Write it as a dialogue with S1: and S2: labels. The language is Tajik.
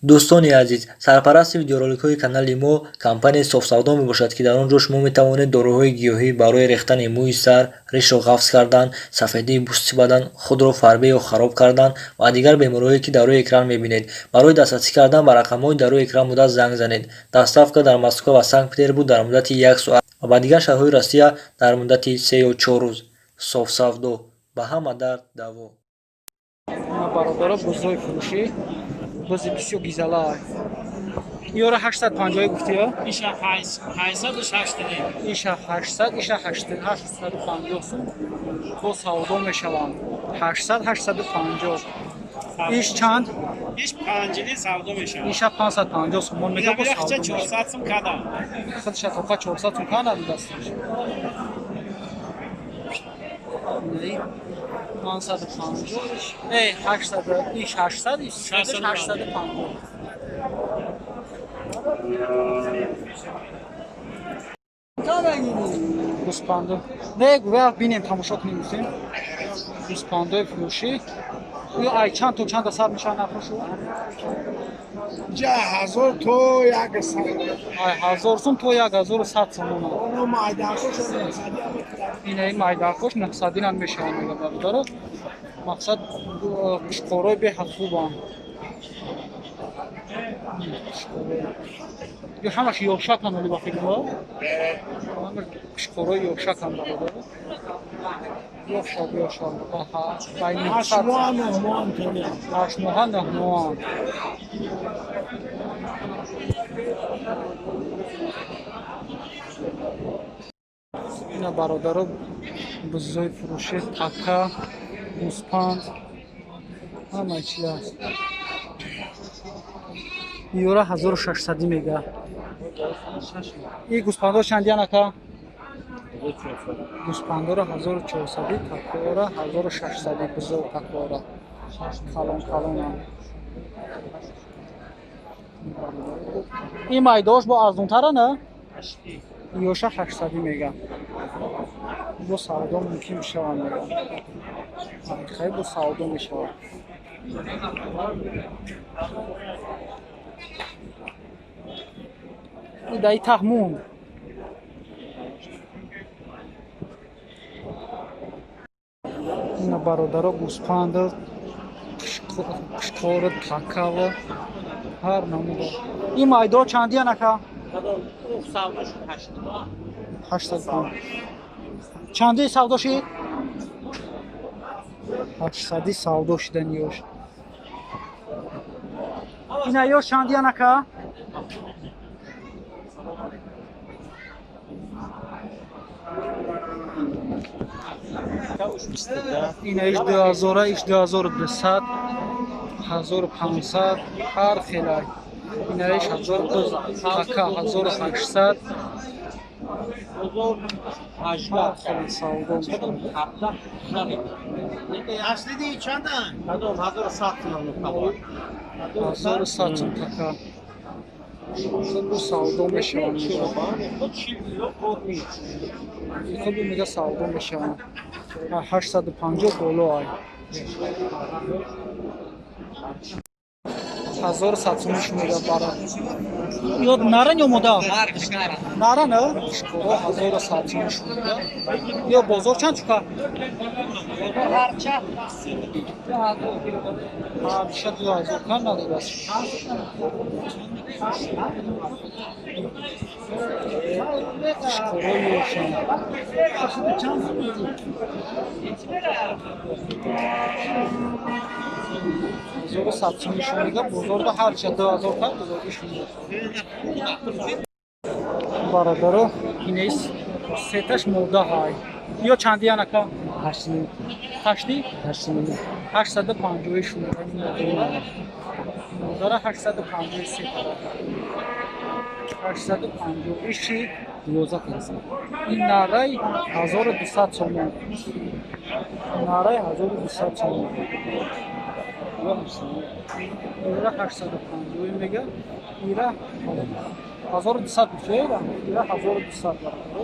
S1: Дӯстони азиз, сарпарасти видеороликҳои канали мо компанияи Софсавдо мебошад, ки дар он ҷо шумо метавонед доруҳои гиёҳӣ барои рехтани мӯи сар, ришро ғафз кардан, сафедии пӯсти бадан, худро фарбе ё хароб кардан ва дигар бемориҳое, ки дар рӯи экран мебинед. Барои дастрасӣ кардан ба рақамҳои дар рӯи экран буда занг занед. Доставка дар Москва ва Санкт-Петербург дар муддати як соат ва ба дигар шаҳрҳои Россия дар муддати 3 ё 4 рӯз. Софсавдо ба ҳама дард даво.
S2: Бародаро, бузҳои фурӯшӣ, бузи бисёр гизала. Ёра 850 гуфтия?
S3: Иша 860.
S2: Иша 800, иша 850 сум бо савдо мешаванд. 800, 850. Иш чанд?
S3: Иш панҷини савдо мешавад.
S2: Иша 550 сумон мега бо савдо.
S3: 400 сум кадам.
S2: Худша тоқа 400 сум кадам дасташ. 550, эй 800, иш 800, иш 850. Гӯспандо. Не, гӯя бинем, тамошо кунем гуфтем. Гӯспандои фурӯшӣ. Ё ай чанд то чанда сар мешавад нархошу?
S4: Ҷа 1000 то 100.
S2: Ай 1000 сум то 1100 сомона.
S4: Оно майдакош 900.
S2: Ина ин майдакош 900 ран мешавад мега бародаро. Мақсад қушқорои беҳад хубанд. Ё ҳамаш ёшакан оли ба фикр мо? Ҳамаш қушқорои ёшакан бародаро. Ёшак, ёшак. Аҳа, байни
S4: 8 моҳ, 9 моҳ тони.
S2: 8 моҳ, 9 моҳ. Ина бародаро, бузҳои фурӯшӣ, така, гӯспанд, ҳама чи аст. Ёра 1600 мега. И гӯспандо чандиян ака? Гӯспандора 1400, такора 1600, бузо такора. Калон калонам. Ин майдош бо арзонтара на? Ёша 800 мега. Бо савдо мумкин мешавад мега. Хай бо савдо мешавад. Даи таҳмун. Ина бародаро, гӯспанд, қушқор, такава, ҳар намуда. Ин майдо чандиян ака? 800. Чанди савдо шид? 800 савдо шидан ёш. Ина ёш чандиян ака? Ина иш 2000, иш 2200, 1500, ҳар хелай. Ина иш 1000, така 1800. Ҳар хел савдо мешавад.
S3: Аслиди чандан? 1100 сум.
S2: 1100 сум така. Хуб савдо мешаванд. Хуб мега савдо мешаванд. 850 боло ай. 1100 сум мега бара. Ё наран ё мода? Наран, а? Шкоро 1100 сум мега. Ё бозор чанд чука?
S3: Ҳарча.
S2: Ҳарча 2000 кан надодааст. Шкоро ёшан. 1100 сум мега, бозорда ҳарча 2000 кан бозорги шумо. Бародаро, инес сеташ мода ҳай. Ё чандиян ака? 8. 850 шумора модара. Модара 853. 850 иши
S5: 12
S2: Ин нарай 1200 сомон. Нарай 1200 сомон. Ира 850 мега. Ира 1200 гуфта, ира? Ира 1200 бародаро.